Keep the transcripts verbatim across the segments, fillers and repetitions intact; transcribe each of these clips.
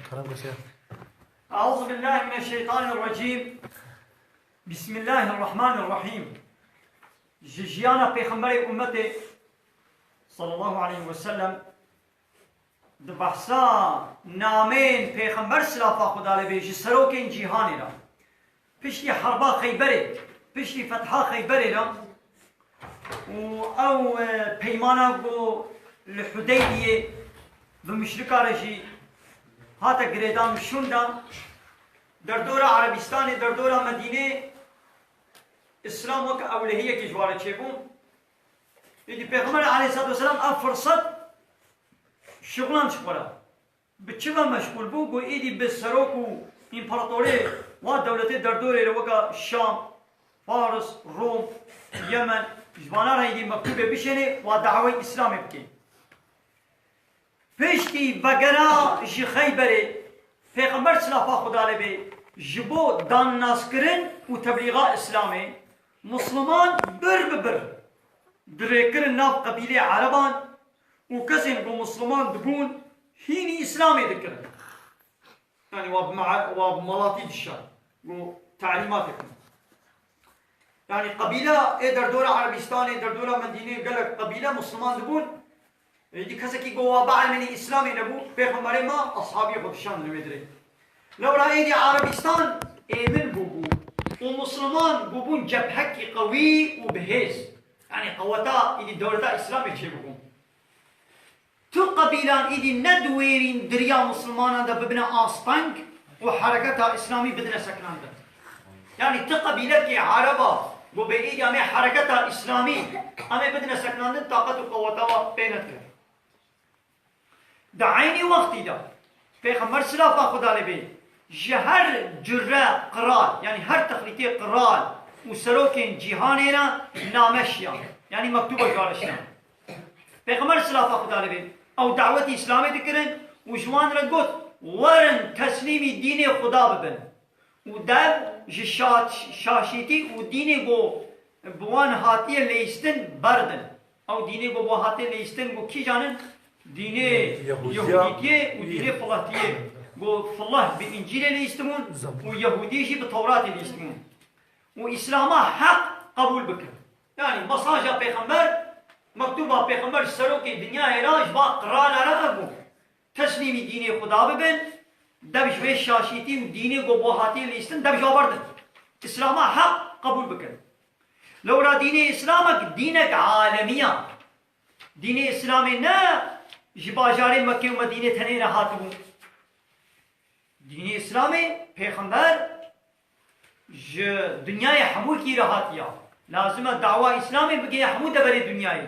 Kerem göster. Euzu billahi mineşşeytanirracim. Bismillahirrahmanirrahim. Ji jiyana Pêxemberê ummetê sallallahu aleyhi ve sellem di behsa nameyên Pêxember silafa Xuda lê bê ji serokên cîhanê re. Piştî herba Xeyberê, piştî fetha Xeyberê re û ew, e, peymana ku li Hudeybiyê bi muşrika re jî hate girêdan û şûndan, derdora Erebistanê, derdora Medînê, Îslam weke ewlehiyekê ji wan re çêbû. Îdî Pêxember aleyhissalatu vesselam ev firset şixulan ji xwe re. Bi çi ve meşgûl bû? Ku êdî bi serok û împaratorê wa dewletê derdorê re weke Şam, Faris, Rom, Yemen, ji vana re êdî mektûbê bişênê, wa dawayê Îslamê bikê. Piştî vegera ji Xeyberê, Pêxember silafa Xuda lê bê, ji bo dannaskirin û teblîxa Îslamê, Misliman bir bi bir dirêkirin nav qebîlê Ereban û kesên ku Misliman dibûn, hînî Îslamê dikirin. Yani wa bi ma-, wa bi malatî dişa, ku talîmatê xwe. Yani qebîla ê derdora Erebistanê, derdora Medînê gelek qebîle Misliman dibûn. Êdî kesekî ku wa bielmînî Îslamê nebû, Pêxemberê me ashabiyê xwe dişandin wê dirê. Lewra êdî Erebîstan êmin bûbû û Misliman bûbûn cephekî qewî û bihêz. Yani qeweta êdî dewleta Îslamê çêbûbû. Tu qebîlan êdî ne di wêrîn di riya Mislimanan de bibine asteng û hereketa Îslamî bidine sekinandin. Yani ti qebîlekê Ereba ku bê êdî em ê hereketa Îslamî em ê bidine sekinandin, taqet û qeweta wa pê nedikir. Di eynî wextî de Pêxember silafa Xuda lê bê ji her cure qral, yani her texlîtê qral û serokên cîhanê re name şiya, yani mektuba ji wan re şiya. Pêxember silafa Xuda lê bê ew dawetî Îslamê dikirin û ji wan re got, werin teslîmî dînê Xuda bibin. Û dev ji şa-, şaşîtî û dînê ku bi wan hatiye leyîstin berdin. Ew dînê ku bi wan hatiye leyîstin ku kîjan in? Dînê Yehûdiya. Yehûdîtiyê û dînê Filatiyê. Ku Filat bi Încîlê leyîstibûn û Yehûdî jî bi Tewratê leyîstibûn. Û Îslama heq qebûl bikin. Yani mesaja Pêxember, mektuba Pêxember ji serokê dinyayê re, ji ba qirala re hebû. Teslîmî dînê Xuda bibin, dev ji wê şaşîtî û dînê ku bo hatiye lîstin, dev ji wa berdin. Îslama heq qebûl bikin. Lewra dînê Îslamek dînek alemî ya. Dînê Îslamê ne ji bajarê Mekkê û Medînê tenê re hatibû. Dînê Îslamê Pêxember ji dinyayê hemûkî re hatiya. Lazim e dawa Îslamê bigihê hemû deverê dinyayê.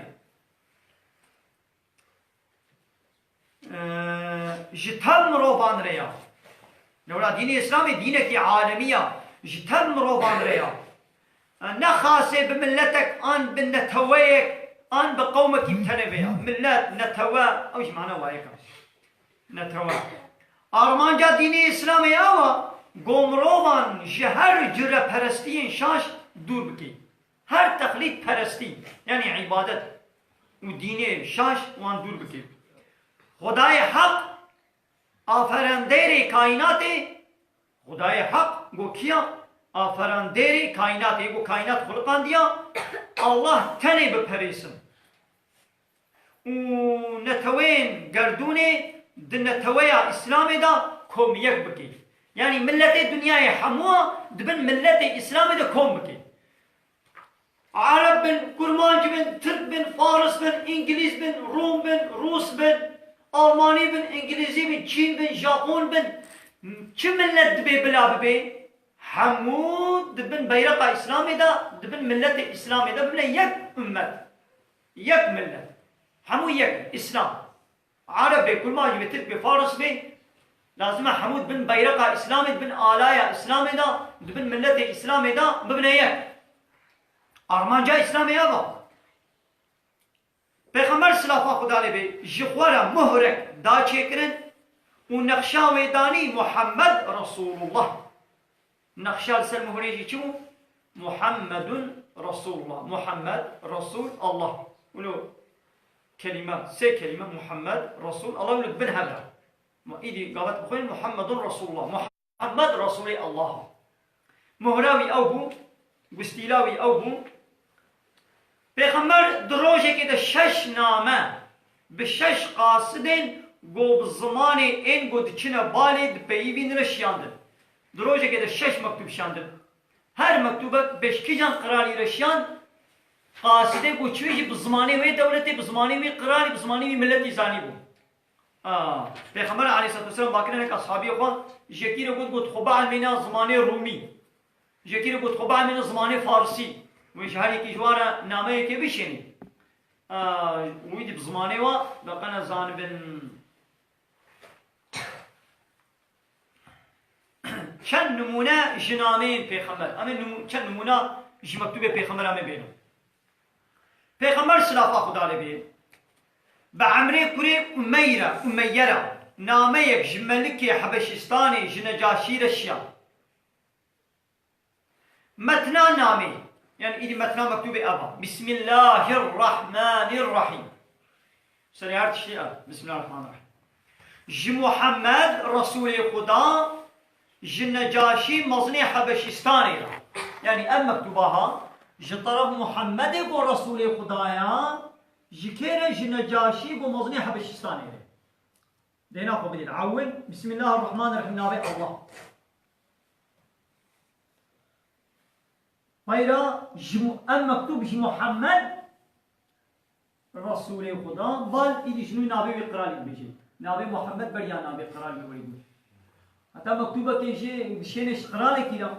Ji tev mirovan re ya. Lewra dînê Îslamê dînekî alemî ya. Ji tev mirovan re ya. Ne xasê bi miletek an bi neteweyek an bi qewmekî bi tenê ve ya. Milet, netewe, ew jî mana wayek e. Netewe. Armanca dînê Îslamê ew e, ku mirovan ji her cure perestiyên şaş dûr bikî. Her texlît perestî, yanî îbadet û dînê şaş wan dûr bike. Xwedayê Heq, aferendêrê kaînatê, Xwedayê Heq, go kiya? Aferendêrê kaînatê, go kaînat xuliqandiya, Allah tenê biperêsin. Û neteweyên gerdûnê di neteweya Îslamê de komyek bike. Yanî miletê dinyayê hemû di bin miletê Îslamê de kom bike. Ereb bin, Kurmanc bin, Tirk bin, Faris bin, Îngilîz bin, Rûm bin, Rûs bin, Almanî bin, Îngilîzî bin, Çîn bin, Japon bin, çi milet dibê bila bibê, hemû di bin beyreqa Îslamê de, di bin miletê Îslamê de bibine yek ummet, yek milet. Hemû yek Îslam. Ereb bê, Kurmanc bê, Tirk bê, Faris bê, lazim e hemû di bin beyreqa Îslamê, di bin alaya Îslamê de, di bin miletê Îslamê de bibine yek. Armanca Îslamê ev e. Pêxember silafa Xuda lê bê ji xwe re muhrek da çêkirin û nexşa wê danî Muhammed Resulullah. Nexşa li ser muhurê jî çi bû? Muhammedun Resulullah. Muhammed Resul Allah. Wilo kelîme, sê kelîme Muhammed Resul Allah wilo dibin hev re. Ma îdî gavet bixwîn Muhammedun Resulullah. Muhammed Resulê Allah. Muhra wî ew bû, gustîla wî ew bû. Pêxember di rojekê de şeş name bi şeş qasidên go bi zimanê ên go diçine balê di peyivîn re şiyandin. Di rojekê de şeş mektûb şiyandin. Her mektûbek beşkîcan qiralî re şiyand, qasidê go çi wî jî bi zimanê wê dewletê, bi zimanê wî qiralî, bi zimanê wî miletî zanîbû. A, Pêxember aleyhisselatu vesselam bakirine ashabiyê xwe, jekî re got, got, xwe bielmêne zimanê Rûmî. Jekî re got, xwe bielmêne zimanê Farsî. Wê ji her yekî ji wan re nameyekê bişênî. A, wî dî bi zimanê wa, beqene zanibin. Çend nimûne ji nameyên Pêxember. Em ê nimû-, çend nimûne ji mektûbê Pêxember em ê bênin. Pêxember silafa Xuda lê bê. Bi Emrê kurê Umeyre, Umeyye re, nameyek ji melikê Hebeşistanê, ji Necaşî re şiya. Metna namê, yani îdî metna mektûbê ev a. Bismillahirrahmanirrahîm. Serê her tiştî ev. Bismillahirrahmanirrahîm. Ji Muhammed, Resûlê Xuda, ji Necaşî mezinê Hebeşistanê re. Yani ev mektûba ha, ji teref Muhammedê ku Resûlê Xuda ya, ji kê re? Ji Necaşî ku mezinê Hebeşistanê re. Dêna xwe bidîn. Ewil, Bismillahirrahmanirrahîm, navê Allah. Peyra ji Mu-, ev mektûb ji Muhammed, Resûlê Xuda, bal îdî ji nû navê wî qiralî dibêjin. Navê Muhammed beriya navê qiralî wê bû. Heta mektûbekê jî dişêne ji qiralekî re,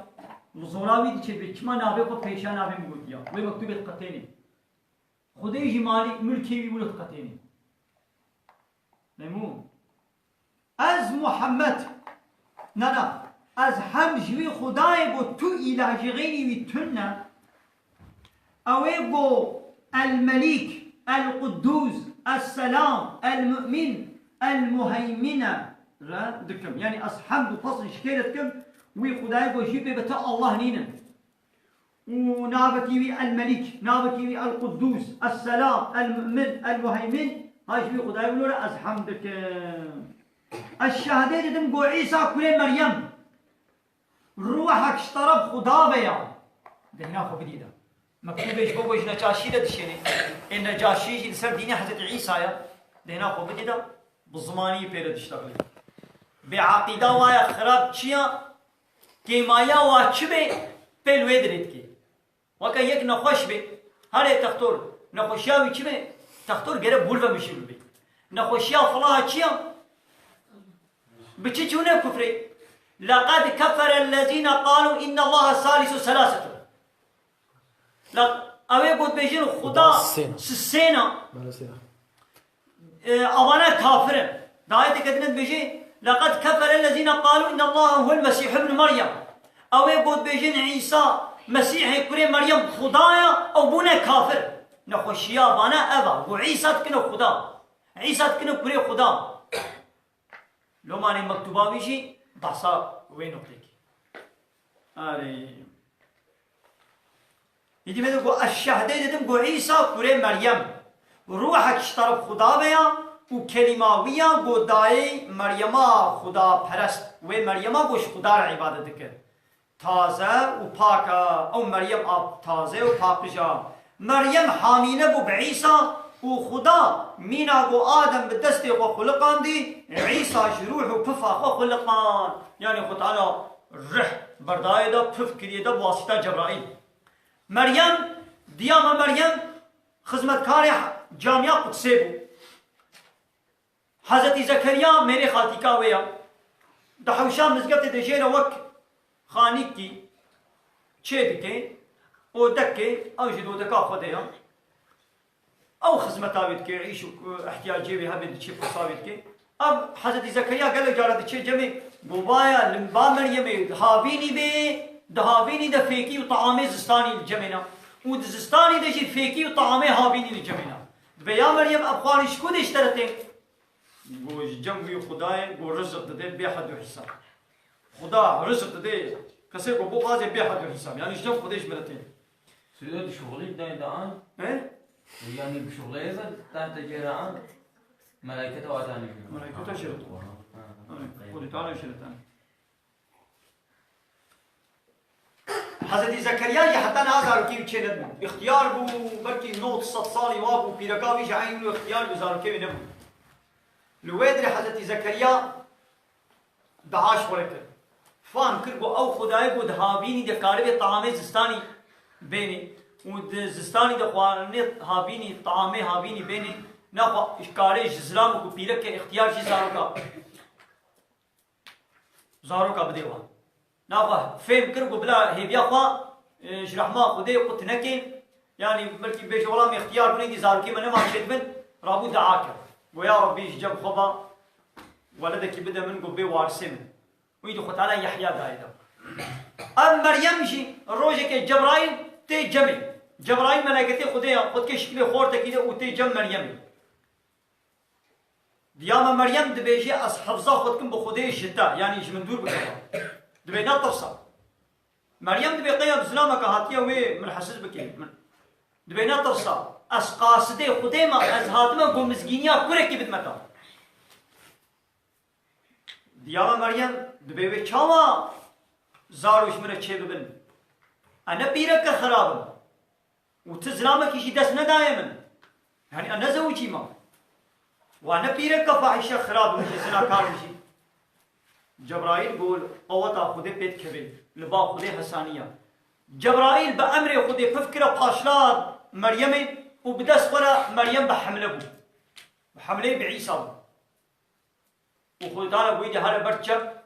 li zora wî diçe bê, çima navê xwe pêşa navê min gotiya. Wê mektûbê diqetênê. Xwedê jî malî milkê wî wilo diqetênê. Memnûn. Ez Muhammed, na, na, ez hemd ji wî Xwedayê got, tu îlah ji xeyrî wî tune. Ew ê got El Melîk, El Quddûs, Es Selam, El Mu'min, El Muheymine re dikim. Yani ez hemd û pesn ji kê re dikim? Wî Xwedayê got, ji wî bêbe te Allah nînin. Û navekî wî El Melîk, navekî wî El Quddûs, Es Selam, El Mu'min, El Muheymin, ha ji wî Xwedayê wilo re ez hemd dikim. Ez şehdê didim ku Îsa kurê Meryem, ruhek ji teref Xuda ve ya. Dehna xwe bidî de. Mektûbê ji bo ku ji Necaşî de dişênê. Ê Necaşî jî li ser dînê Hezretî Îsa ye. Dehna xwe bidî de, bi zimanî pê re diştexilî. Bê eqîda wa ye xirab çi ya? Kêmaya wa çi be, pê li wê dirê dikê. Weke yek nexweş be, herê textor, nexweşiya wî çi be, textor gere bûr ve mijûl be. Nexweşiya filaha çi ya? Bi çi çûne kufrê? Leqed kefere ellezîne qalû innallaha salisu selasetu. La, ew ê got bêjin Xuda Xuda sisêna. Sisêna. Belê sêna. E, avana kafir in. Di ayeteke din dibêje, "Leqed kefere ellezîne qalû innallaha huvel Mesîh ibn Meryem." Ew ê got bêjin Îsa Mesîhê kurê Meryem Xuda ya, ew bûne kafir. Nexweşiya vana ev a. Got Îsa dikine Xuda. Îsa dikine kurê Xuda. Lomanê mektûba wî jî behsa wê nokteyekî. Arê. Îdî me de got, ez şehdê didim, got Îsa kurê Meryem. Ruhek ji teref Xuda ve ya û kelîma wî ya, got dayê Meryema xudaperest. Wê Meryema got ji Xuda re îbadet dikir. Taze û pak e. Ew Meryem a taze û paqij a. Meryem hamîle bû bi Îsa û Xuda mîna ku Adem bi destê xwe xuliqandî, Îsa ji rûh û pifa xwe xuliqand. Yanî Xwe Teala rih berdayê de, pif kiriye de bi wasîta Cebraîl. Meryem, diyama Meryem, xizmetkarê Camiya Qudsê bû. Hezretî Zekeriya mêrê xaltîka wê ya. Di hewşa mizgeftê de jê re wek xanîkî çê dike, odekê, ew jî di odeka xwe de ya. Ew xizmeta wê dike, îş û ihtiyacê wê hebe diçe pirsa wê dike. Ev Hezretî Zekeriya gelek cara diçe cemê, got, "Vaya, limba Meryemê, havînî bê, di havînî de fêkî û taamê zistanî li cemê ne. Û di zistanî de jî fêkî û taamê havînî li cemê ne. Divê ya Meryem ev xwarî ji ku dê ji te re tên?" Got, "Ji cem wî Xwedayê, got, rizik dide bê hed û hîsab." Xuda rizik dide kesê ku bixwaze bê hed û hîsab. Yanî ji cem Xwedê ji min re tên. Sude dişuxulî dayê de an? He? Yanî dişuxulê de, te te cê re an? Melayketa wa tanî. Melayketa jê re dixwara. Ha. Çawa şirîtan. Hezretî Zekeriya jî heta niha zarokê wî çênedibû. Îxtiyar bû, belkî nod sed salî wa bû, pîreka wî jî eynî wî îxtiyar bû, zarokê wî nebû. Li wê dirê Hezretî Zekeriya dua ji xwe re kir. Fam kir ku ew Xwedayê ku di havînî de karibê teamê zistanî bênê û di zistanî de xwarinê havînî, teamê havînî bênê, naxwe karê ji zilam ku pîrek e, îxtiyar jî zaroka. Zaroka bidê wan. Naxwe fêm kir ku bila hêviya xwe, e, ji rehma Xwedê qut neke. Yanî belkî bêje, wela me îxtiyar bûne dî zarokê me nema çêdibin, rabû dua kir. Got, ya Rabbî, ji cem xwe ve weledekî bide min ku bê warisê min. Wî dî Xwe Teala Yehya dayê de. Ev Meryem jî rojekê Cebraîl tê cemê. Cebraîl meleketê Xwedê ya, xwe dike şiklê xortekî de û tê cem Meryemê. Diya me Meryem dibêje, ez hifza xwe dikim bi Xwedê ji te, yanî ji min dûr bikeve. Dibê netirse. Meryem dibê qey ev zilameke hatiye wê min hesiz bike. Min, dibê netirse. Ez qasidê Xwedê me, ez hatime ku mizgîniya kurekî bidime te. Diya me Meryem dibê wê çawa zarok ji min re çêbibin? E ne pîreke xirab im. Û ti zilamekî jî dest nedaye min. Yanî ez nezewicî me. Wa ne pîreke fahîşe xirab im jî, zinakar im jî. Cebraîl got, qeweta Xwedê pê dikeve. Li ba Xwedê hesaniya. Cebraîl bi emrê Xwedê pif kire paşla Meryemê û bi dest xwe re Meryem bi hemle bû. Bi hemleyê bi Îsa bû. Û Xwedê Teala goyî de here ber çep,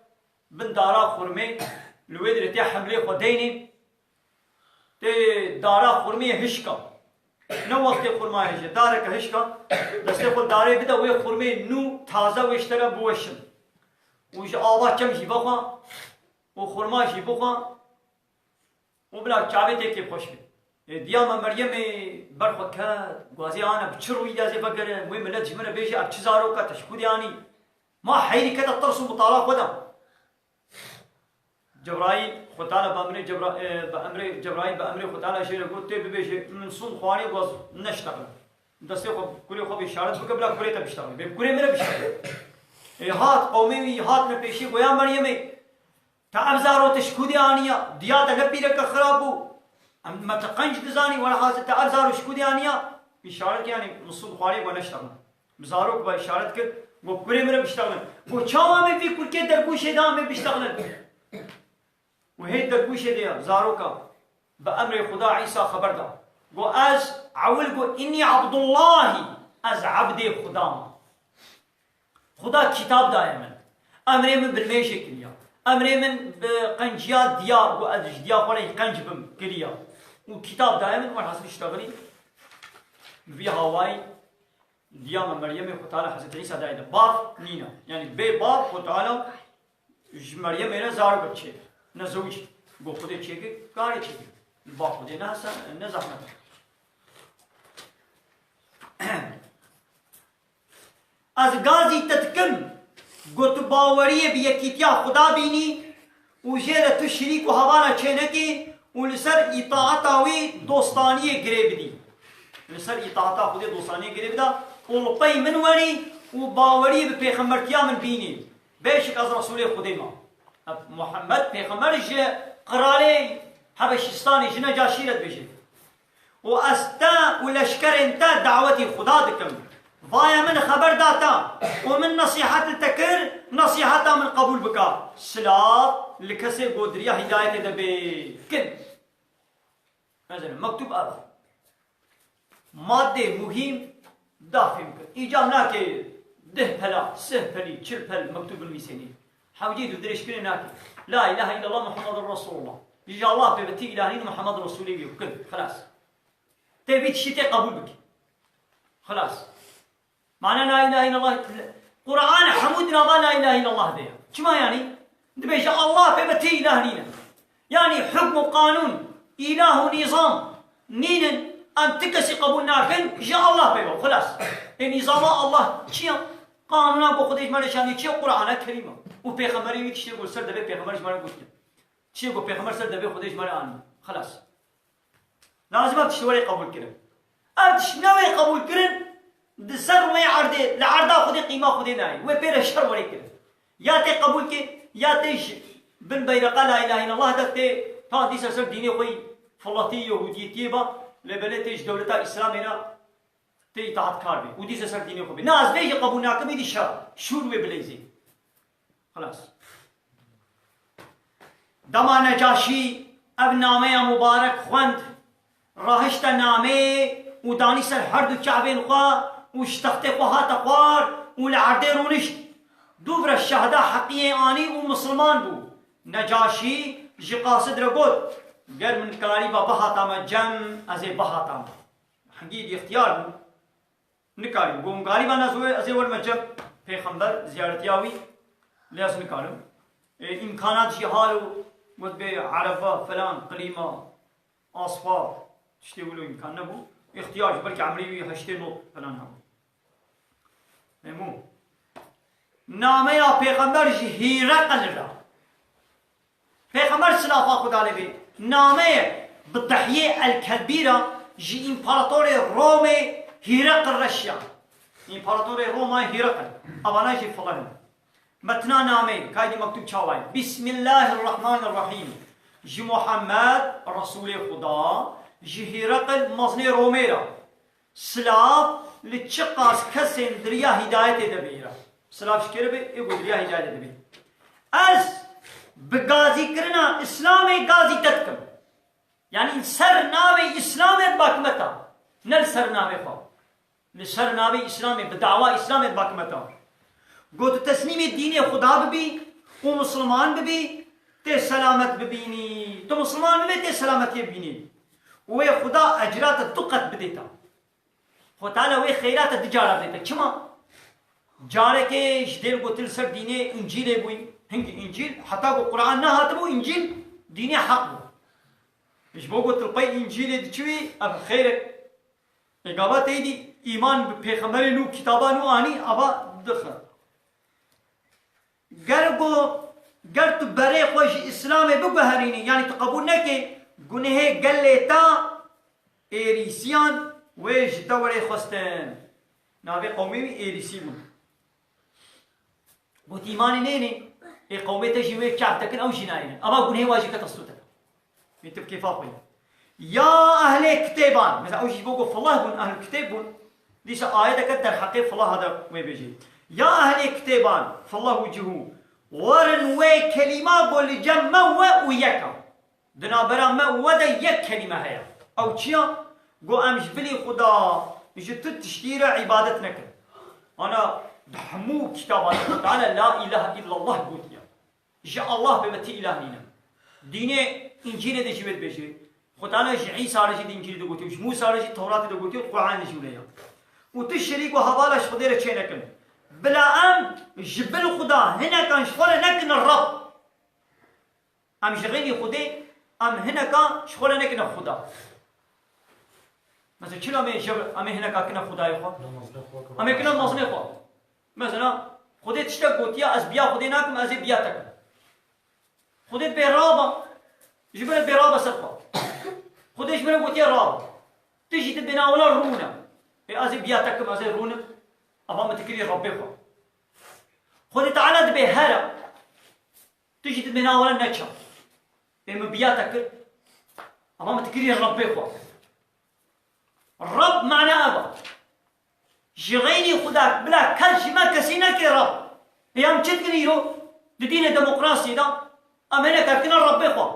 bin dara xurmê, li wê dirê tê hemlê xwe deynê, tê dara xurmê hişka. Ne wextê xurma hêje, dareke hişka, destê xwe darê bide, wê xurmê nû taze wê ji te re biweşin. Û ji ava çem jî vexwe, û xurma jî bixwe. Û bila çavê tê kêfxweş be. Ê, diya me Meryemê ber xwe ket, gwazê ane bi çi rûyî de ez ê vegere, wê milet ji min re bêje, ev çi zarok e, te ji ku dê anî? Ma heyrî kete tirs û mitala xwe de. Cebraîl, Xwe Teala bi emrê Cebra-, e, bi emrê Cebraîl, bi emrê Xwe Teala jê re got, tê bibêje, min sund xwarê, gwaz neştexile. Destê xwe, kurê xwe bi îşaret bike, bila kurê te biştexile. Bê kurê min re biştexile. Ê, hat, qewmê wî hatine pêşî, goya Meryemê, Te ev zaro te ji ku dê aniya? Diya te ne pîreke xirab bû? Em, me te qenc dizanî, welhasîl te ev zaro ji ku dê aniya? Îşaret kir, yanî misil xwarê we neştexin. Bi zarok ve îşaret kir, got, kurê min re biştexilin. Got, çawa me vî kurkê dergûşê de em ê biştexilin? Û hê dergûşê de ya, zaroka, bi emrê Xuda Îsa xeber da. Got, ez, ewil got, Înnî Abdullahî, ez ebdê Xuda me. Xuda kitab daye min. Emrê min bi limêjê kiriya. Emrê min bi qenciya diya, ku ez ji diya xwe re qenc bim, kiriya. Û kitab daye min, welhasil îştexilî bi vî hawayî diya me Meryemê Xwe Teala Hezretî Îsa daye de. Bav nîne. Yanî bê bav Xwe Teala ji Meryemê re zarok çêkir. Ne zewicî. Got Xwedê çêkir, karê çêkir. Li ba Xwedê ne hesen, ne zehmet e. Ez gazî te dikim, ku tu baweriyê bi yekîtiya Xuda bînî û jê re tu şirîk û hevala çênekî û li ser îtaeta wî dostaniyê girê bidî. Li ser îtaeta Xwedê dostaniyê girê bida û li pey min werî û baweriyê bi pêxembertiya min bînî. Bêşik ez Resûlê Xwedê me. Muhammed pêxember ji qiralê Hebeşistanê, ji Necaşî re dibêje. Û ez te û leşkerên te dawetî Xuda dikim. Vaye min xeber da te û min nesîhet li te kir, nesîheta min qebûl bike. Silav li kesê ku di riya hîdayetê de bê kin. Meselê mektûb ev e. Madê muhîm da fêm kir. Îcab nake deh pela, sih pelî, çil pel mektûb binivîsênî. Hewcî dûdirêjkirinê nake. La ilahe illallah Muhammedun Resulullah. Ji Allah pê ve tî ilah nîn, Muhammed Resulê wî ye. Kin. Xilas. Tê vî tiştî tê qebûl bikî. Xilas. Mana la ilahe illallah. Qur'an hemû di nava la ilahe illallah de ye. Çima yanî? Dibêje Allah pê ve tî ilah nîne. Yanî hukm û qanûn, îlah û nîzam nînin, em ti kesî qebûl nakin, ji Allah pê ve. Xilas. Ê nîzama Allah çi ye? Qanûna ku Xwedê ji me re şandiye çi ye? Qur'ana Kerîm e. Û pêxemberê wî tiştê ku li ser devê pêxember ji me re gotiye. Tiştê ku pêxember ser devê Xwedê ji me re anî. Xilas. Lazim e tişt were qebûl kirin. Ev tişt newê qebûl kirin, di ser rûyê erdê, li erda Xwedê qîma Xwedê nayê. Wê pê re şer were kirin. Ya tê qebûl kê, ya tê ji bin beyreqa la ilahe illallah de tê, ta dîsa ser dînê xwe yî filatî yehûdiyetiyê ba, lê belê tê ji dewleta Îslamê re tê îtaatkar bê û dîsa ser dînê xwe bê. Na, ez vê jî qebûl nakim, îdî şer, şûr wê bileyzê. Xilas. Dema Necaşî ev nameya mubarek xwend, rahişte nameyê û danî ser her du çavên xwe û ji textê xwe hate xwar û li erdê rûnişt. Dûvre şehda heqiyê anî û misilman bû. Necaşî ji qasid re got, ger min karîba bihata me cem, ez ê bihata me. Hingî êdî ixtiyar bû. Nikarî. Got, hûn karîba ne, ez ê, ez ê werime cem pêxember, ziyaretiya wî, lê ez nikarim. E, îmkanat jî halo, got bê ereba, felan, qilîma, aspa, tiştê wilo îmkan nebû. Îxtiyar jî, belkî emrê wî heştê not felan hebû. Hemû. Nameya pêxember ji Hîreqil re. Pêxember silafa Xuda lê bê, nameyê bi Dihiyê El-Kelbî re ji împaratorê Romê Hîreqil re şiya. Împaratorê Roma Hîreqil. Evana jî filan in. Metna nameyê, kaydî mektûb çawa ye? Bismillahirrahmanirrahîm. Ji Muhammed, Resûlê Xuda, ji Hîreqil mezinê Romê re. Silav li çiqas kesên di riya hîdayetê de bê îra. Silav ji kê re bê? Ê ku di riya hîdayetê de bê. Ez bi gazîkirina Îslamê gazî te dikim. Yanî ser navê Îslamê dibakime te. Ne li ser navê xwe. Li ser navê Îslamê, bi dawa Îslamê dibakime te. Got tu teslîmê dînê Xuda bibî û misilman bibî, tê selamet bibînî. Tu misilman bibê, tê selametiyê bibînî. Û wê Xuda ecra te du qet bidê te. Xwe Teala wê xeyra te du cara bidê te. Çima? Carekê ji dê li gotin li ser dînê Încîlê bûyî. Hingî Încîl, heta ku Quran nehatibû, Încîl dînê heq bû. Ji bo ku tu li pey Încîlê diçûyî, ev xeyr e. Ê gava teyîdî îman bi pêxemberên nû, kitaba nû anî, ava dixe. Ger ku, ger tu berê xwe ji Îslamê biguherînî, yanî tu qebûl nekê gunehê gelê te, êrîsiyan wê ji te were xwestin. Navê qewmê wî Êrîsî bûn. Got, îmanê nênê, ê qewmê te jî wê çav te kin, ew jî nayênin. Ava gunehê wa jî kete stû te. Wê tu bi kêfa xwe yî. Ya ehlê kitêban. Mesela ew jî bo got, fillah bûn, ehlul kitêb bûn. Dîsa ayeteke derheqê filaha de wê bêjê. Ya ehlê kitêban, fillah û cihû. Werin wê kelîma ku li cem me we û yek e. Di navbera me û we de yek kelîme heye. Ew çi ya? Got, em ji bilî Xuda, ji tu tiştî re îbadet nekin. Ana di hemû kitaban de Xwe Teala la ilahe illallah gotiye. Ji Allah bê me ti îlah nîne. Dînê Încîlê de jî wê dibêje. Xwe Teala ji Îsa re jî di Încîlê de gotiye, ji Mûsa re jî Tewratê de gotiye, Quran de jî wile ya. Û tu şirîk û hevala ji Xwedê re çê nekin. Bila em ji bil Xuda hinekan ji xwe re nekin Reb. Em ji xeynî Xwedê, em hineka ji xwe re nekine Xuda. Mesela çila em ê ji, em ê hineka kine Xwedayê xwe? Em ê kine mezinê xwe. Mesela Xwedê tiştek gotiya, ez biya Xwedê nakim, ez ê biya te kim. Xwedê dibê raba, ji ber bê raba ser xwe. Xwedê ji ber gotiye raba. Tu jî dibê na wela rûne. Ê ez ê biya te kim, ez ê rûnim. Ava min dikirî Rebbê xwe. Xwedê Teala dibê here. Tu jî dibê na were neça. Ê min biya te kir. Ama min dikirî Rebbê xwe. Reb mana ev e. Ji xeynî Xuda bila kes ji me kesî neke Reb. Ê em çi dikin îro? Di dînê demokrasiyê de em hene kevtine Rebbê xwe.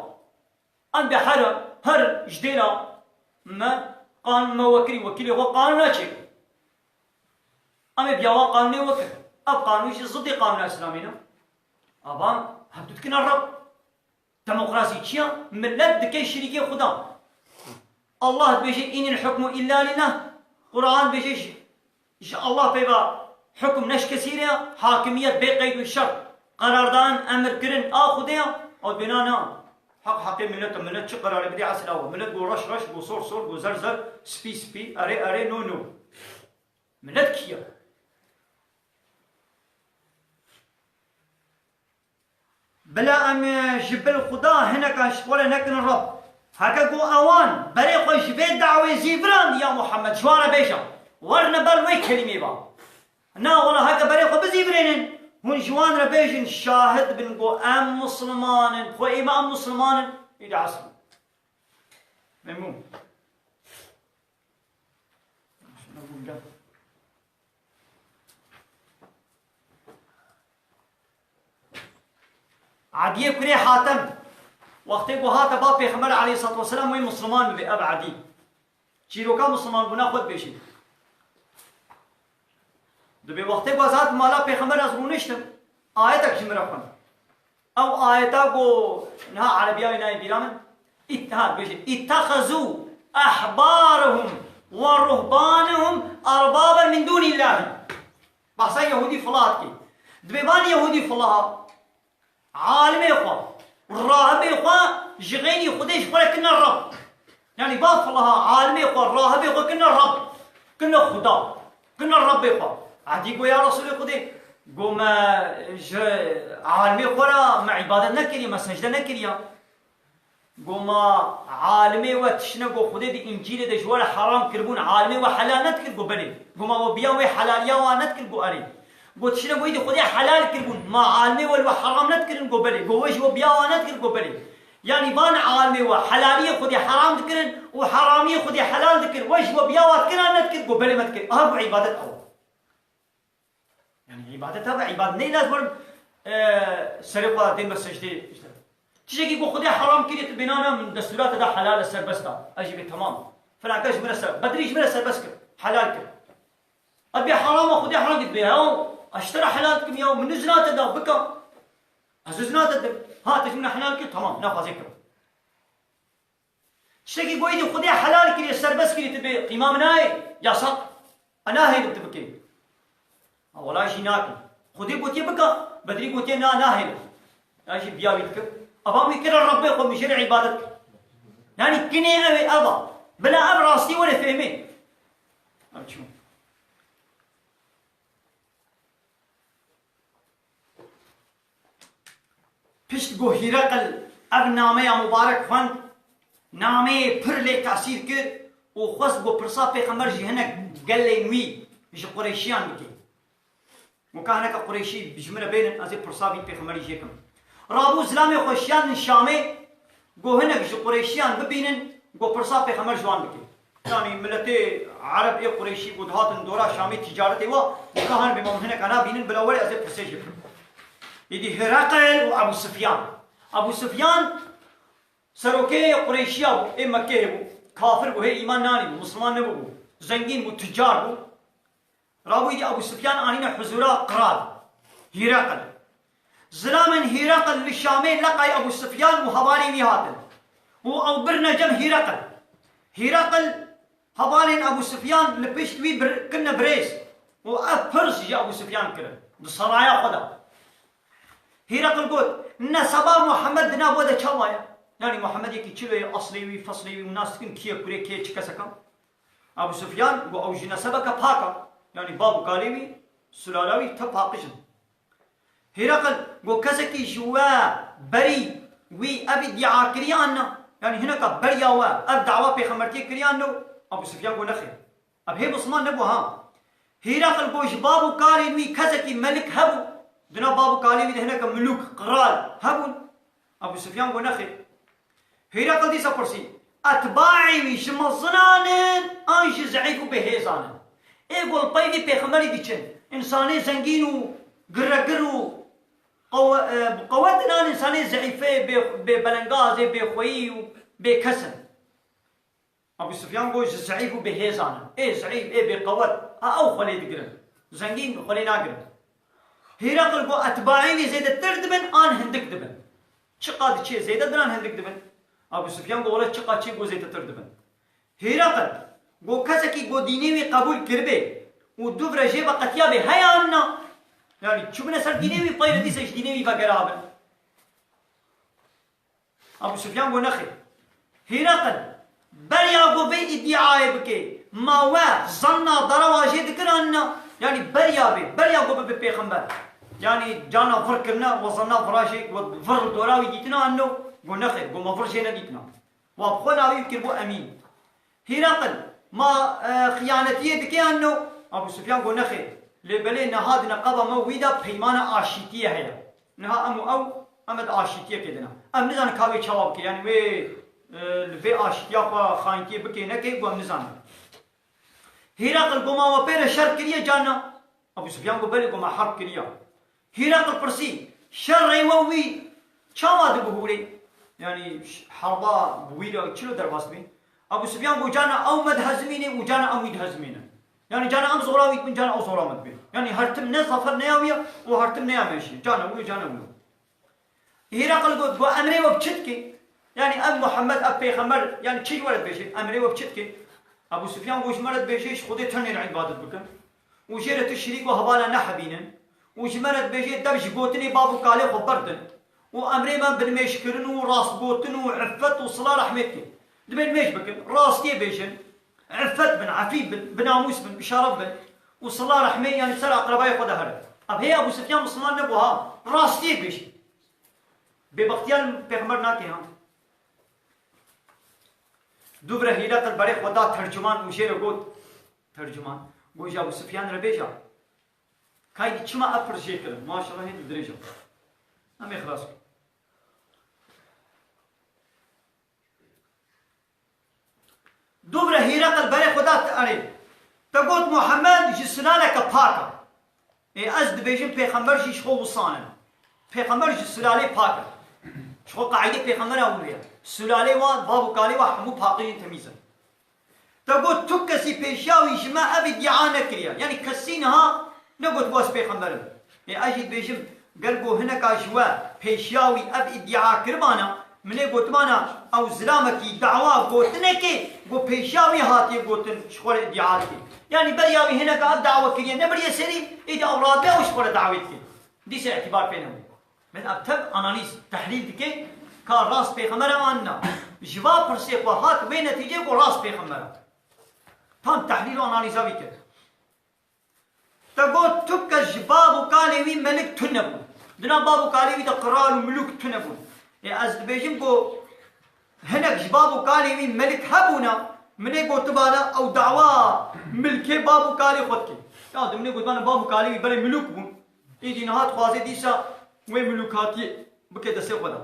Em bi her, her ji dêla me qanûn me wekirî, wekîlê xwe qanûna çêkir. Em ê biya wan qanûnê wekir. Ev qanûn jî zidê qanûna Îslamê ne. Avan hevdu dikine Reb. Demokrasî çi ya? Millet dike şirîkê Xuda. Allah dibêje, "Înil hukmu illa lillah." Quran dibêje, "Ji, ji Allah pê ve hukm ne ji kesî re ya, hakimiyet bê qeyd û şert, qerardan, emirkirin a Xwedê ya." Ew dibê na, na. Heq heqê millet e, millet çi qerarê bidê esla we. Millet go reş reş, go sor sor, go zer zer, spî spî, erê erê, no no. Millet kî ya? Bila em, e, ji bil Xuda hineka ji xwe re nekin Reb. Heke ku ewan berê xwe ji vê dawê zîvirandiya Muhammed, ji wan re bêje, werne ber wê kelîmê ba. Na, wela heke berê xwe bizîvirênin, Hûn ji wan re bêjin, şahid bin ku em Musliman in, xwe ême em Musliman in, îdî esr. Memnûn. Ediyê kurê Hatem, wextê ku hate ba Pêxember aleyhissalatu vesselam wê Musliman bibe, ev Edî. Çîroka Musliman bûna xwe dibêjin. Dibê wextê ku ez hatim mala Pêxember ez rûniştim, ayetek ji min re xwend. Ew ayeta ku niha erebiya wê nayê bîra min. Ît-, ha, dibêje, "Îttexezû ehbarehum ve ruhbanehum erbaben min dûnîllahî." Behsa Yehûdî fila dike. Dibê van Yehûdî filaha alimê xwe, rahibê xwe ji xeynî Xwedê ji xwe re kirine Reb. Yanî va filaha alimê xwe, rahibê xwe kirine Reb. Kirine Xuda. Kirine Rebbê xwe. Edî got, "Ya Resûlê Xwedê, got me ji alimê xwe re me îbadet nekiriye, me secde nekiriye." Got, "Ma alimê we tiştine got Xwedê di Încîlê de ji we re heram kiribûn, alimê we helal nedikir?" Got, "Belê." Got, "Ma we biya wê helaliya wa nedikir?" Got, "Erê." Got, "Tiştine got êdî Xwedê helal kiribûn, ma alimê we li we heram nedikirin?" Got, "Belê." Got, "We ji we biya wa nedikir?" Got, "Belê." Yanî van alimê we helaliyê Xwedê heram dikirin û heramiyê Xwedê helal dikir. We ji we biya wa dikir an nedikir? Got, "Belê me dikir." Aha got, îbadet ew. Yanî îbadet hebe, îbadet neyne ez werim, e, serê xwe dê me secdê, işte. Tiştekî ku Xwedê heram kiriye, tu bênana min destûra te da helal e, serbest e. Ez jî bê temam. Filanke ji min re ser-, Bedrî ji min re serbest kir. Helal kir. Ez bê heram e, Xwedê heram kir, bê hew, ez ji te re helal dikim ya, min zina te da, bika. Ez zina te dim. Ha, te ji min re helal kir, temam, naxwazê kim. Tiştekî ku êdî Xwedê helal kiriye, serbest kiriye, tu bê qîma min nayê, yasak. E nahêlim tu bikê. Ha, wela jî nakim. Xwedê gotiye bika, Bedrî gotiye na, nahêlim. Ya jî biya wî dikim. Eva wî kire Rebbê xwe, min jê re îbadet kir. Yanî kinê ew ê ev a. Bila ev rastî were fêhmê. Ev çû. Pişt ku Hîreqil ev nameya mubarek xwend, nameyê pir lê tesîr kir û xwest ku pirsa Pêxember ji hinek gelên wî, ji Qureyşiyan bike. Weka hineka Qureyşî ji min re bênin, ez ê pirsa vî Pêxemberî jê kim. Rabû zilamê xwe şiyandin Şamê, ku hinek ji Qureyşiyan bibînin, ku pirsa Pêxember ji wan bike. Yanî miletê Ereb ê Qureyşî ku dihatin dora Şamê tîcaretê wa, weka han bê, ma min hinek ana bînin, bila were ez ê pirsê jê bikim. Êdî Hireqil û Ebû Sifyan. Ebû Sifyan serokê Qureyşiya bû, ê Mekkeyê bû. Kafir bû, hê îman nanî bû, Misliman nebûbû. Zengîn bû, tucar bû. Rabûyî Ebû Sifyan anîne huzûra qral Hîreqil. Zilamên Hîreqil li Şamê leqay Ebû Sifyan û hevalên wî hatin. Û ew birine cem Hîreqil. Hîreqil hevalên Ebû Sifyan li pişt wî bir-, kirine birêz. Û ev pirs ji Ebû Sifyan kirin. Di saraya xwe de. Hîreqil got, "Neseba Muhammed di nav we de çawa ye? Yanî Muhammed yekî çilo ye, eslê wî, feslê wî, û nas dikin kî ye, kurê kê ye, çi keseka?" Ebû Sufyan got, "Ew ji nesebeke pak e. Yanî bav û kalê wî, sulala wî te paqij in." Hîreqil got, "Kesekî ji we berî wî ev îdîa kiriye an na? Yanî hineka beriya we ev dawa pêxembertiyê kiriye an no?" Ebû Sufyan got, "Nexêr. Ev hê Misliman nebû ha." Hîreqil got, "Ji bav û kalên wî kesekî melik hebû? Di nav bav û kalê wî de hineke milûk, qral hebûn?" Ebû Sufyan got, "Nexêr." Hîreqil dîsa pirsî, "Etbaê wî ji mezinan in an ji zeîf û bêhêzan in?" Ê ku li pey vî pêxemberî diçin, însanê zengîn û giregir û qewe-, e, bi qewet in an însanê zeîfê, bê, bêbelengazê, bêxweyî û bêkes in? Ebû Sufyan got, "Ji zeîf û bêhêzan in." Ê zeîf, ê bêqewet, ha ew xwe lê digirin. Zengîn xwe lê nagirin. Hîreqil got, "Etbaê wî zêdetir dibin an hindik dibin?" Çiqa diçê zêde din an hindik dibin? Ebû Sufyan got, "Wele çiqa çê got zêdetir dibin." Hîreqil got, "Kesekî got dînê wî qebûl kiribê û dûv re jê ve qetiyabe heye an na? Yanî çûbine ser dînê wî, pey re dîsa ji dînê wî vegerabin?" Ebû Sufyan got, "Nexêr." Hîreqil, beriya ku vê îdîayê bike, ma we zanna derewa jê dikir an na? Yanî beriya vê, beriya ku bibe pêxember. Yanî carna vir kirine, we zanna vira jê, we vir li dora wî dîtine an no? Got, "Nexêr, got me vir jê nedîtine." Wa bi xwe navê wî kiribû Emîn. Hîreqil, ma, e, xiyanetiyê dike an no? Ebû Sufyan got, "Nexêr." Lê belê niha di neqaba me wî de peymana aşîtiyê heye. Niha em û ew, em ê di aşîtiyekê de ne. Em nizanin ka wê çawa bike. Yanî wê, e, li vê aşîtiya xwe xayintiyê bike neke, ku em nizanin. Hîraqil got, ma we pê re şer kiriye, carna? Ebû Sufyan got, belê, got, me herb kiriye. Hîraqil pirsî, şerê we wî çawa dibihûrê? Yanî ş-, herba bi wî re çilo derbas dibî? Ebû Sufyan got, carna ew me dihezimînê û carna em wî dihezimînin. Yanî carna em zora wî dibin, carna ew zora me dibê. Yanî her tim ne zafer ne ya wî ye û her tim ne ya me jî. Carna wî, carna wî. Hîraqil got, got, emrê we bi çi dikê? Yanî ev Muhammed, ev pêxember, yanî çi ji we re dibêje? Emrê we bi çi dikê? Ebû Sufyan got, ji me re dibêje, ji Xwedê tenê re îbadet bikin. Û jê re tu şirîk û hevala nehebînin. Û ji me re dibêje, dev ji gotinê bav û kalê xwe berdin. Û emrê me bi nimêjkirin û rastgotin û iffet û sila rehmê dike. Dibê nimêj bikin, rastiyê bêjin, iffet bin, efîf bin, bi namûs bin, bi şeref bin. Û sila rehmê, yanî ser aqrebayê xwe de herin. Ev hê Ebû Sufyan Misliman nebû ha. Rastiyê bêjin. Bêbextiya li pêxember nake ha. Dûvre Hîraqil berê xwe da tercuman û jê re got, tercuman, got, ji Ebû Sufyan re bêje, kaydî çima ev pirs jê kirin? Maşallah hê dirêj e. Em ê xilas bikin. Dûvre Hîraqil berê xwe da, erê, te got Muhammed ji sulaleke pak e. Ê, ez dibêjim pêxember jî ji xwe wisan in. Pêxember ji sulalê pak e. Ji xwe qaîdê pêxembera wî ye. Sulalê wa, bav û kalê wa hemû paqij in, temîz in. Te got tu kesî pêşiya wî ji me ev îdia nekiriye. Yanî kesî niha negot ez pêxember im. Ê, ez jî dibêjim, ger ku hineka ji we pêşiya wî ev îdia kiribana, min ê gotibana ew zilamekî dawa gotinekê ku pêşiya wî hatiye gotin ji xwe re îdia dike. Yanî beriya wî hineka ev dawa kiriye, nebiriye serî, êdî ew radibe ew ji xwe re dawê dike. Dîsa îtibar pê nebû. Min ev tev analîz, tehlîl dike, ka rast pêxember e an na. Ji va pirsê xwe hat wê netîcê ku rast pêxember e. Tam tehlîl û analîza wî kir. Te got tu kes ji bav û kalê wî melik tune bûn. Di nav bav û kalê wî de qral û milûk tune bûn. Ê, ez dibêjim ku hinek ji bav û kalê wî melik hebûna, min ê gotibana ew dawa milkê bav û kalê xwe dike. Ya, di min ê gotibana bav û kalê wî berê milûk bûn. Êdî niha dixwaze dîsa wê milûkatiyê bike destê xwe de.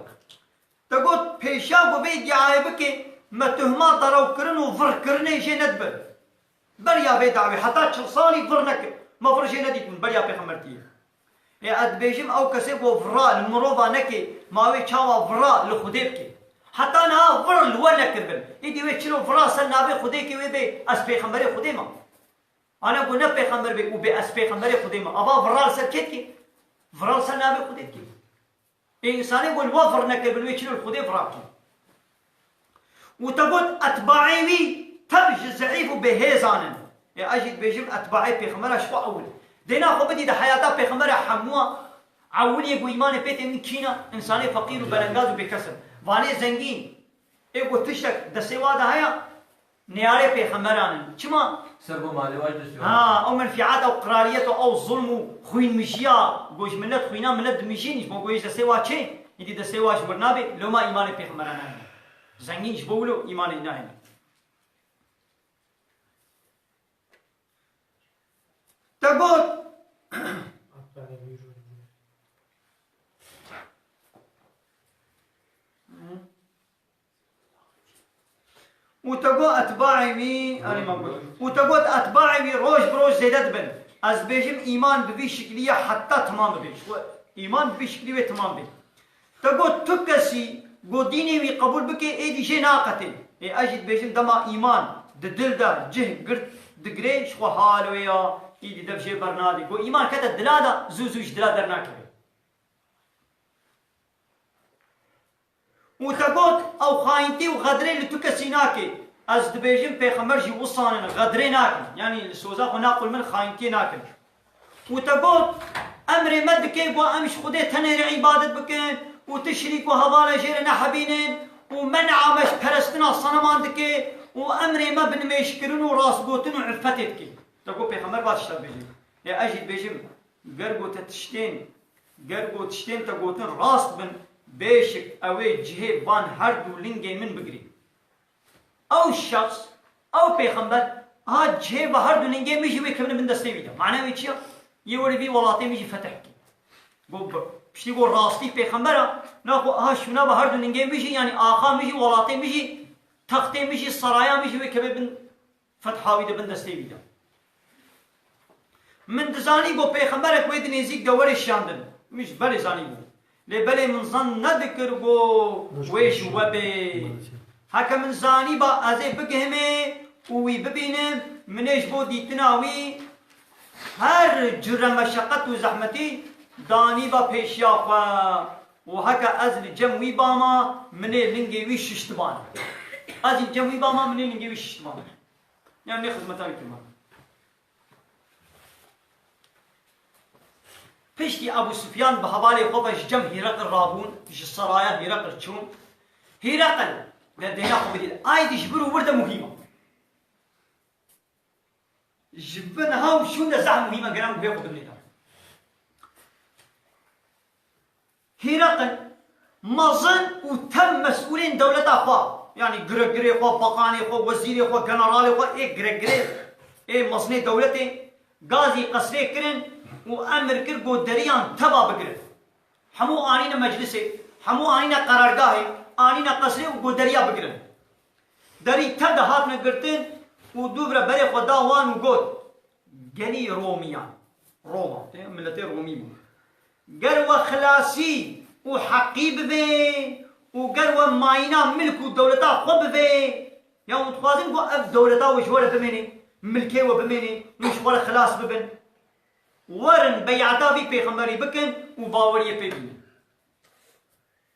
Te got, pêşiya ku vê îdiayê bike, me tuhma derewkirin û virkirinê jê nedibir. Beriya vê dawê heta çil salî vir nekir. Me vir jê nedîtibûn beriya pêxembertiyê. Ê, ez dibêjim, ew kesê ku vira li mirova nekê, ma wê çawa vira li Xwedê bike? Heta niha vir li we nekiribin. Îdî wê çilo vira ser navê Xwedê kê, wê bê ez pêxemberê Xwedê me? Ana ku ne pêxember bê û bê ez pêxemberê Xwedê me? Ava vira li ser kê dike? Vira li ser navê Xwedê dike. Ê, însanê ku li we vir nekiribin, wê çilo li Xwedê vira bike? Û te got, etbaê wî tev ji zeîf û bêhêzan in. Ê, ez jî dibêjim, etbaê pêxembera ji xwe ewil. Dêna xwe bidî di heyata pêxembera hemûa ewiliyê ku îmanê pê tê min kîna, însanê feqîr û belengaz û bêkes in. Vanê zengîn, ê ku tiştek destê wa de heye, neyarê pêxemberan in. Çima? Ser bo malê wa ji destê wa. Ha, ew menfîat, ew qiraliyet û ew zulm û xwînmijiya, ku ji milet xwîna milet dimijîn, ji bo ku ji destê wa çê, îdî destê wa ji wir nabê, loma îmanê pêxemberan nahêne. Zengîn ji bo wilo îmanê nahêne. Te got. Û te got etbaê wî, erê me got. Û te got etbaê wî roj bi roj zêde dibin. Ez dibêjim, îman bi vî şiklî ye heta timam bibe. Ji xwe îman bi vî şiklî wê timam be. Te got tu kesî ku dînê wî qebûl bike, êdî jê naqetê. Ê, ez jî dibêjim, dema îman di dil de cih girt digire, ji xwe hal wê ya, êdî dev jê bernadê. Ku îman kete dila de, zû zû ji dila dernakeve. Û te got, ew xayintî û xedrê li tu kesî nake. Ez dibêjim, pêxember jî wisan in, xedrê nakin. Yanî li soza xwe naqulmin, xayintiyê nakin. Û te got, emrê me dike, ku em ji Xwedê tenê re îbadet bikin û tu şirîk û hevala jê re nehebînin û men'a me ji perestina seneman dike û emrê me bi nimêjkirin û rastgotin û îffetê dike. Te got, pêxember va tişta dibêje. Lê ez jî dibêjim, ger ku te tiştên, ger ku tiştên te gotin rast bin, bêşik ew ê cihê van her du lingê min bigirî. Ew şexs, ew pêxember, ha cihê ve her du lingê min jî wê kevine bin destê wî de. Mana wê çi ya? Yê werê vî welatê min jî fetih kî. Go, piştî go rastî pêxembera, naxo aha şûna be her du ningê min jî, yanî axa min jî, welatê min jî, textê min jî, saraya min jî wê keve bin fetha wî de, bin destê wî de. Min dizanî go pêxemberek wê di nêzîk de were şiyandin. Min jî belê zanîbû. Lê belê min zan nedikir go wê ji we bê. Heke min zanîba ez ê bigihimê û wî bibînim, min ê ji bo dîtina wî her cure meşeqet û zehmetî danîba pêşiya xwe. Û heke ez li cem wî bama, min ê lingê wî şiştibana. Ez li cem wî bama, min ê lingê wî şiştibana. Yani ne xizmeta wî kirman. Piştî Ebû Sufyan bi hevalê xwe ve ji cem Hîreqil rabûn, ji saraya Hîreqil çûn. Hîreqil, de dêna xwe bidî. Aydî ji vir û wir de muhîm e. Ji bin ha û şûn de zehf muhîm e, geran guhê xwe bimîne. Hîreqil mezin û tev mesûlên dewleta xwe, yanî giregirê xwe, bakanê xwe, wezîrê xwe, generalê xwe, ê giregirê, ê mezinê dewletê gazî qesrê kirin û emir kir ku deriyan teva bigirin. Hemû anîne meclisê, hemû anîne qerargahê, anîne qesrê û ku deriya bigirin. Derî tev de hatine girtin û dûvre berê xwe da wan û got, Genî Romiyan, Roma, tê miletê Romî bû. Ger we xilasî û heqî bivê û ger we mayîna milk û dewleta xwe bivê, ya hûn dixwazin ku ev dewleta we ji we re bimêne, milkê we bimêne, hûn ji we re xilas bibin, werin beyata vî pêxemberî bikin û baweriyê pê bînin.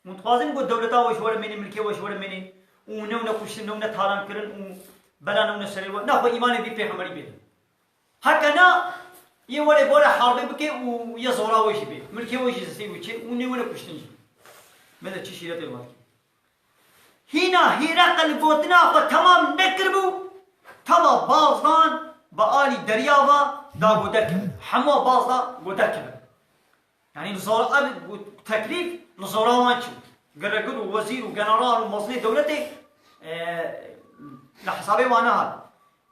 Hûn dixwazin ku dewleta we ji we re mêne, milkê we ji we re mêne û newne kuştin, newne talan kirin û bela newne serê we? Na, xwe îmanê vî pêxemberî bêdin. Heke na, yê were, were harbê bike û yê zora we jî bê. Milkê we jî destê wî çê û nêwine kuştin jî. Me de çi şîretê we dike. Hîna Hîreqil gotina xwe temam nekiribû, teva baz dan bi alî derya ve da ku derkevin. Hema baz da ku derkevin. Yanî li zor-, ev teklîf li zora wan çû. Giregir û wezîr û general û mezinê dewletê, e, li hesabê wan nehat.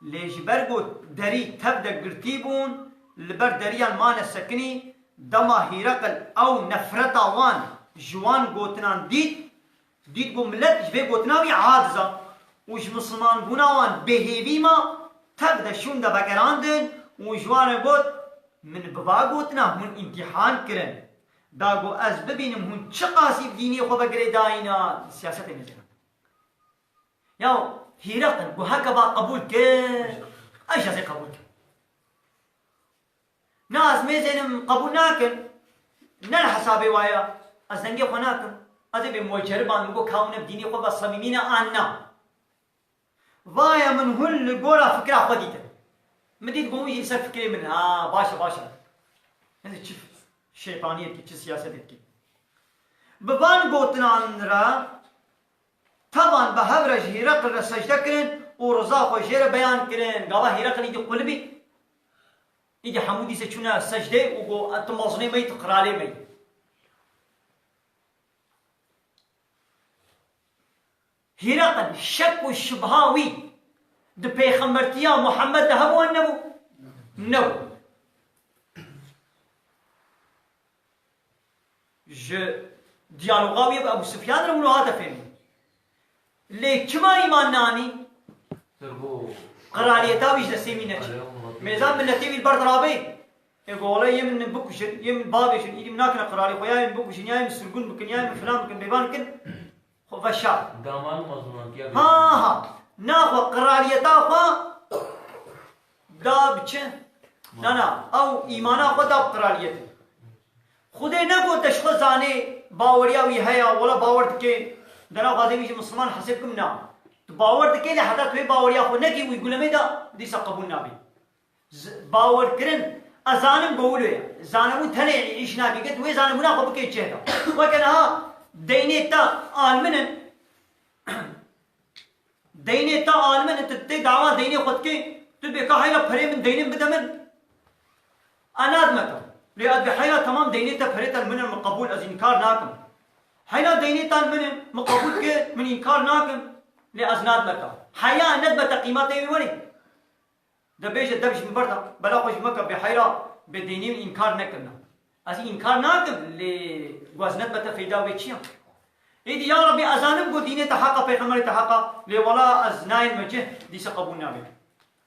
Lê ji ber ku derî tev de girtî bûn, li ber deriyan mane sekinî, dema Hîreqil ew nefreta wan ji wan gotinan dît, Dît ku milet ji vê gotina wî aciz e û ji misilmanbûna wan bêhêvî ma, tev de şûn de vegerandin û ji wan re got, Min bi va gotina hûn îmtîhan kirin. Da ku ez bibînim hûn çiqasî bi dînê xwe ve girêdayî ne, siyasetê nêzî ne. Ya Hîreqil ku heke va qebûl kir, ez jî ez ê qebûl kim. Na, ez mêzênim qebûl nakin. Ne li hesabê wa ye. Ez dengê xwe nakim. Ez ê bêm we ceriband, min got, ka hûn ev dînê xwe ve semîmî ne an na. Vaye min hûn li gora fikra xwe dîtin. Min dît ku hûn jî li ser fikrê min in. Ha, baş e, baş e. Hindî çi şeytaniyê dikî, çi siyasetê dikî. Bi van gotinan re tevan bi hev re ji Hîreqil re secde kirin û riza xwe jê re beyan kirin. Gava Hîreqil îdî qulibî. Îdî hemû dîse çûne secdeyê û got, "Tu mezinê me yî, tu qiralê me yî." Hîreqil şek û şibha wî di pêxembertiya Muhammed de hebû an nebû? Nebû. Ji diyaloga wî bi Ebû Sufyan re wilo hate fêmî. Lê çima îman nanî? Qiraliyeta wî ji destê wî neçe. Mêzan miletê wî li ber dirabê. Ê go wele yê min bikujin, yê min bavêjin, îdî min nakine qiralê xwe, ya yê min bikujin, ya yê min sirgûn bikin, ya yê min filan bikin, bêvan kin. Xwe veşart. Daman û mezûnan tiya Ha, ha. Naxwe qiraliyeta xwe da bi çi? Na, na. Ew îmana xwe da bi qiraliyetê. Xwedê negot te ji xwe zanê baweriya wî heye, wela bawer dike. Dena xwedê wî jî Misliman hesê bikim na. Tu bawer dike lê heta tu wê baweriya xwe nekî wî gulemê de dîsa qebûl nabî. Z-, bawerkirin, ez zanim ku wilo ye. Zanebûn tenê îş nake, get wê zanebûna xwe bike cih de. Weke niha deynê te al min in, deynê te al min in, tu tê dawa deynê xwe dikê, tu bê ka heyra perê min, deynê min bide min. A nadime te. Lê ez bê heyra temam deynê te, perê te min in, min qebûl, ez înkar nakim. Heyra deynê te min in, min qebûl kir, min înkar nakim. Lê ez nadime te. Heya nedime te qîmetê wî werê. De bêje dev ji min berda, bela xwe ji me ke bê heyra, bi dînî înkar nekirina. Ez înkar nakim, lê weznet be te feyda wê çi ya? Êdî ya Rabbî, ez zanim ku dînê te heq a, pêxemberê te heq a, lê wela ez nayêm me cih, dîsa qebûl nabe.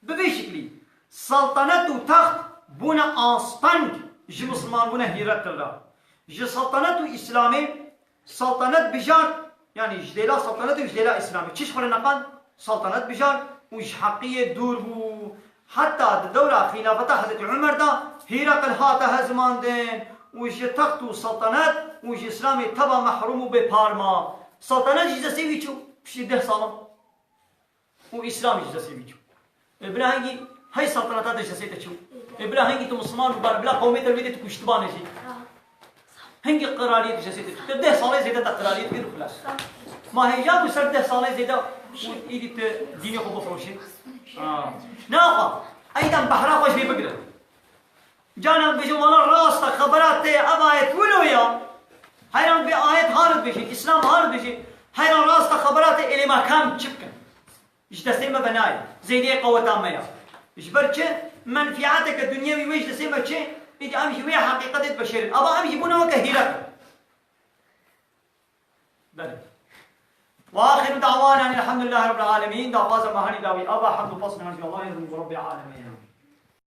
Bi vê şiklî, seltenet û text bûne asteng ji misilmanbûna Hîreqil re. Ji seltenet û Îslamê, seltenet bijart, yanî ji dêla seltenet û ji dêla Îslamê. Çi ji xwe re neqand? Seltenet bijart û ji heqiyê dûr bû. Heta di dewra xîlafeta Hezretî Umer de Hîreqil hate hezimandin û ji text û seltenet û ji Îslamê teva mehrûm û bêpar ma. Seltenet ji destê wî çû piştî deh salan. Û Îslam ji destê wî çû. E, bila hingî hey saltanata de ji destê te çû. E, bila hingî tu Musliman û bar, bila qewmê te wê de tu kuştibanê jî. Hingî qiraliyê ji destê te çû. Te deh salê zêde te qiraliyê dikir û xilas. Ma hêja bû ser deh salê zêde û îdî tu dînê xwe bifiroşî. Ha. Ne axa, eydan behra xwe ji vê bigire. Canan bêje, wala rast e, xebera te ev ayet wilo ya. Heyran vê ayet ha re dibêje, Îslam ha re dibêje. Heyran rast e, xebera te êlê me kam çi bikin? Ji destê me ve nayê. Zêdeyê qeweta me ya. Ji ber çi? Menfîeteke dinyewî wê ji destê me çi? Îdî em jî wê heqîqetê dibişêrin. Ava em jî bûne weke Hîreqil. Belê. وآخر دعوانا أن الحمد لله رب العالمين. Daxwaza me hanî dawî ava hemd û pes nihaz Allahê Rabbî Alemîn.